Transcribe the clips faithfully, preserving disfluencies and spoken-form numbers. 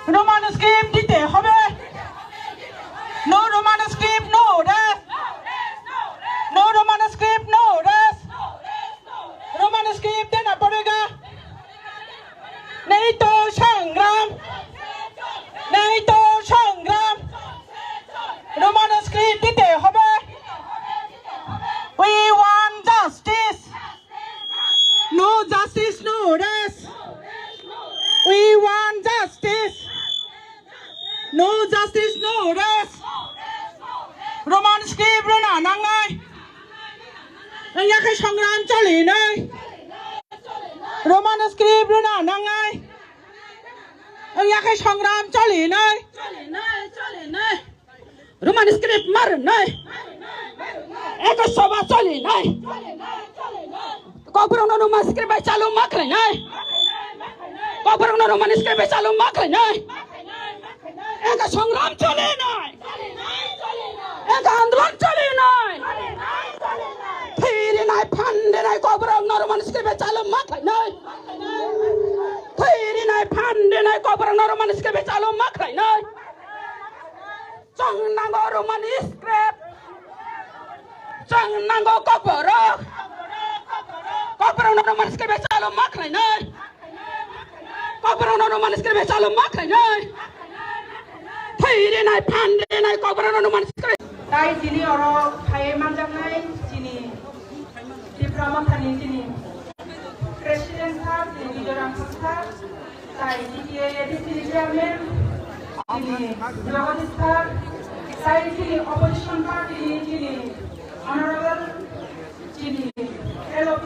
Roman script দিতে হবে। No Roman script, no rest. No Roman script, no rest. Roman script দেনা পড়েগা। নেই তো সংগ্রাম, নেই তো সংগ্রাম। Roman script দিতে হবে। We want justice. No justice, no rest. We want justice. No justice, no rest. Roman script rwna nangnai. Wngya khe songram cholinai. Roman script rwna nangnai. Wngya khe songram cholinai. Roman script ma rwnai. Eko soba cholinai. Kokborokno Roman script bai chalu ma khlainai. Kokborokno Roman script bai chalu ma khlainai. Eko songram cholinai. Eko andolon cholinai. Phirinai phandenai kokborokno Roman script bai chalu ma khlainai. Phirinai phandenai kokborokno Roman script bai chalu ma khlainai. Chwng nango Roman script. Chwng nango kokborok. Kokborokno Roman script bai chalu ma khlainai. Kokborokno Roman script bai chalu ma khlainai. Phirinai phandenai kokborokno Roman script. Tai tini oro phaiwi manjaknai chini Tipra Mothani chini President sir, chini Bijoy Rangkha sir, tai T T A A D C ni chairman, chini Jagadish sir, tai chini opposition party ni chini honorable chini L O P,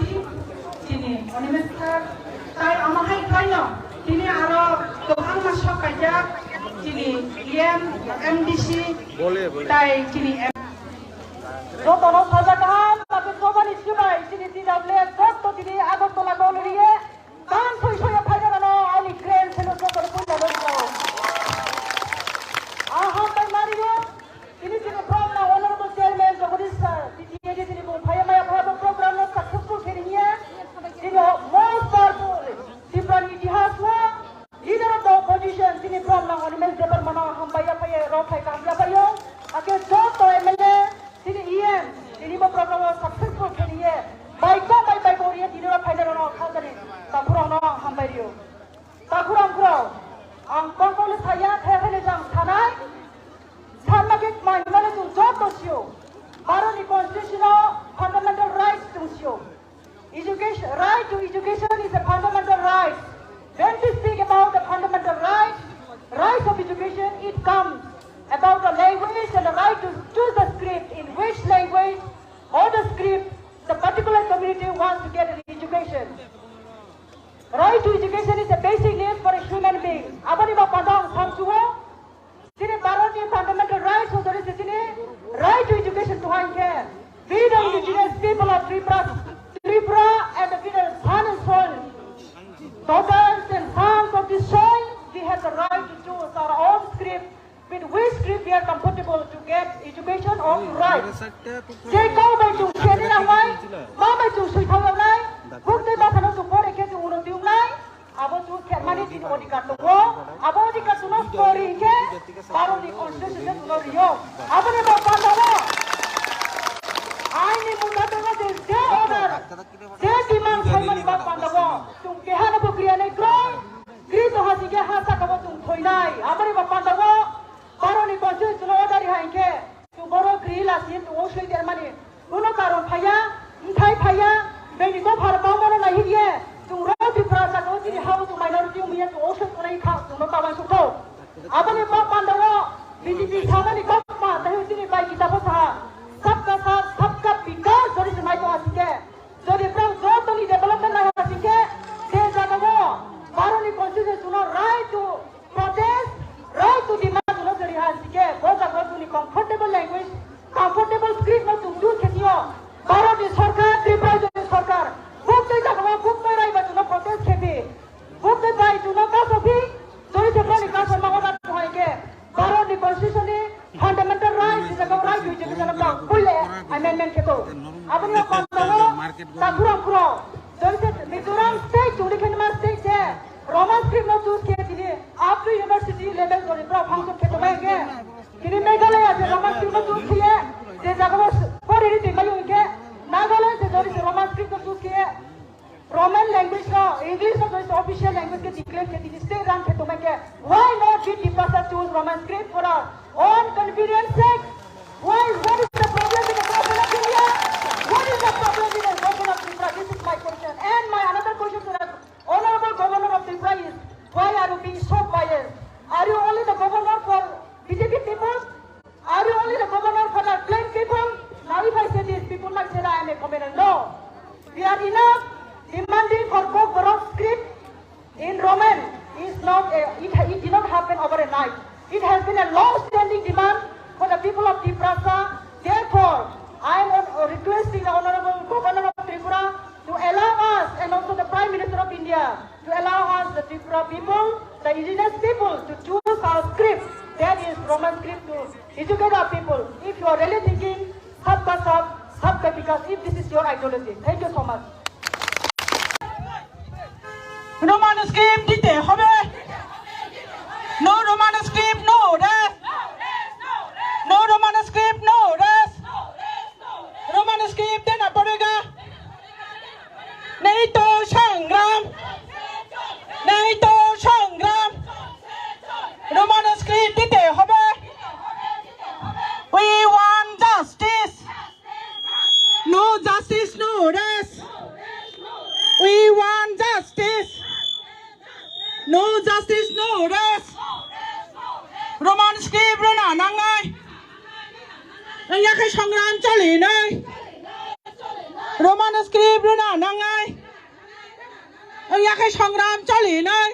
chini Animesh sir, tai omo hai khlaino tini aro kwbangma sok kaijak chini E M, M D C, tai chini Jotono saja kaham, tabuk jobani sibai chini T W F joto tini Agartala dol riye, tan soi soi phaina rano ani grand seno jotono puila rwkho. Aham bai mario, tini chini from na honorable chairman Jagadish sir, T T A D C ni bung phaya maya phaya bo program no successful khe riye, tini most powerful Tripura ni itihas no Leader of the opposition, chini from nang Animesh Debbarma no hambai ya phaiye, rok phai kaham ya phaiyo. Ake joto M L A, chini E M, chini bo program o successful khe niye. Bai ko bai bai ko riye tini rok phai rok no khajani. Takhurok no hambai riyo. Takhurok khurok. Ang kong kong le saya, thaya thaya jang sanai. Sanma ke mai mane chung joto siyo. Bharat ni constitution o fundamental rights chung siyo. Education, right to education is a fundamental right. When we speak about the fundamental right, rights of education, it comes about the language and the right to choose the script in which language or the script the particular community wants to get an education. Right to education is a basic need for a human being. Aboni bo pandang samsuo. Chini Bharat ni fundamental rights o dori se chini right to education to hang khe. We the indigenous people of Tripura, Tripura and the freedom son and soul, daughters and sons of this soil, we have the right to choose our own script with which script we are comfortable to get education or to write. Je kau bai chung seni nang bai, ma bai chung sui thang nang nai, buk tei basa no chung pore khe chung uno diu nai. Abo chu khermani chini odhikar tongo. Abo odhikar chuno story hinkhe Bharat ni constitution chuno rio. Aboni bo pandao aini munda tongo je, je order, je demand saimani bo pandao chung kehano bo kriya nai kroi. Kri to hasi khe ha saka bo chung thoinai. Aboni bo pandao Bharat ni constitution chuno order hai hinkhe. Chung borok kri lasi chung o soi dermani. Kuno karon phaiya, mthai phaiya, bini kophar bangmano nai hiye. Chung rok Tripura jaga o chini ha o chung minority wngya chung o soi tongnai kha chung no kaban sukthok. Aboni kok pandao B J P samani kok ma, tei chini bai kita pho saha. Sabka saath, sabka vikas jori se mai tonga sike. Jodi borok jotoni development naiha singkhe, je jagao Bharatni constitution o right to protest, right to demand no joriha singkhe, bo jagao chini comfortable language, comfortable script no chung choose khe tio. Bharatni sorkar, Tripura Rajyoni sorkar, buktwi jagao buktwi raiba chwngno protest khe phi. Buktwi bai chwngno kaso phi, jodi se borokni kaso ma order to hai khe, Bharatni constitution ni fundamental rights, jagao right to education no pulle amendment khe to. Aboni o kono takhurok khurok, jodi se Mizoram state chwngri khe ma state se Roman script no choose khe tini up to university State run khe tongmai khe, why not we Tiprasa choose Roman script for our own convenience sake? Why? What is the problem with the government of India? What is the problem with the government of Tripura? This is my question. And my another question to the honorable governor of Tripura is, why are you being so biased? Are you only the governor for B J P people? Are you only the governor for the plain people? Now, if I say this, people might say that I am a communal. No. We are enough demanding for Kokborok script in Roman. Is not a, it, it did not happen over a night. It has been a long-standing demand for the people of Tiprasa. Therefore, I am on, requesting the Honorable Governor of Tripura to allow us and also the Prime Minister of India to allow us, the Tripura people, the indigenous people, to choose our script, that is Roman script, to educate our people. If you are really thinking Sabka Saath, Sabka Vikas, if this is your ideology. Thank you so much. Roman script dite hobe. No Roman script, no rest. No Roman script, no rest. Roman script dena padega. Nei to sangram, nei to sangram. Roman script dite hobe. We want justice. No justice, no rest. We want justice. No justice, no rest. Roman script rwna nangnai. Wngya khe songram choli nai. Roman script rwna nangnai. Wngya khe songram choli nai.